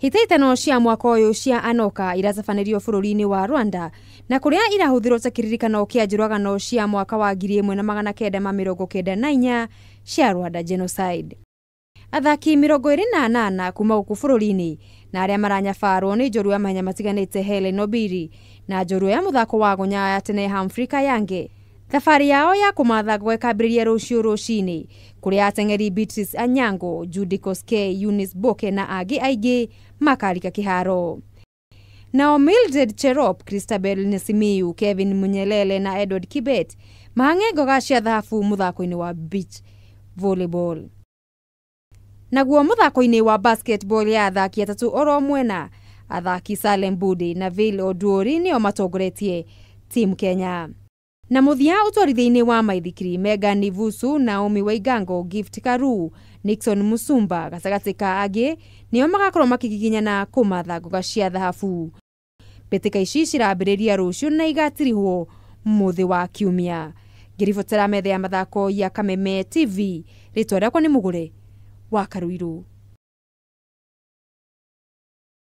Hĩtahĩtano cia mwaka ũyũ cia Anoka iratabanĩrio bũrũri-inĩ wa Rwanda na kũrĩa irahũthĩrwo ta kĩririkano kĩa njũragano cia mwaka wa 1994 cia Rwanda Genocide. Athaki 28 kuma gũkũ bũrũri-inĩ na arĩa maranyabarwo nĩ njorua ya mahenya matiganĩte Helen Obiri na njorua ya mũthako wa gunya ya tene Humphrey Kayange. Thabarĩ yao ya kũmatha ngo ĩkambĩrĩria rũciũ rũcinĩ kũrĩa ateng'eri Beatrice Anyango, Judy Koskei, Eunice Boke na angĩ aingĩ makarika kĩharo. Nao Mildred Cherop, Christabel Nasimiyu, Kevin Munyelele na Edward Kibet mahang'e ngoga cia thahabu mũthako-inĩ wa beach volleyball. Naguo mũthako-inĩ wa basketball ya athaki atatũ oro mwena, athaki Salem Budi na Vale Oduori nĩo matongoretie Team Kenya. Na mũthia ũtwarithia-inĩ wa maithikiri Megan Ivusu, Naomi Waigango, Gift Karu, Nixon Musumba gatagatĩ ka angĩ nĩo magakorwo makĩgiginyana kũmatha ngoga cia thahabu. Mbĩtĩka ici cirambĩrĩria rũciũ na igatirihwo mũthĩ wa kiumia. Ngĩribotera metha ya mathako ya Kameme TV, rĩtwa rĩakwa nĩ Mũgũre wa Karuiru.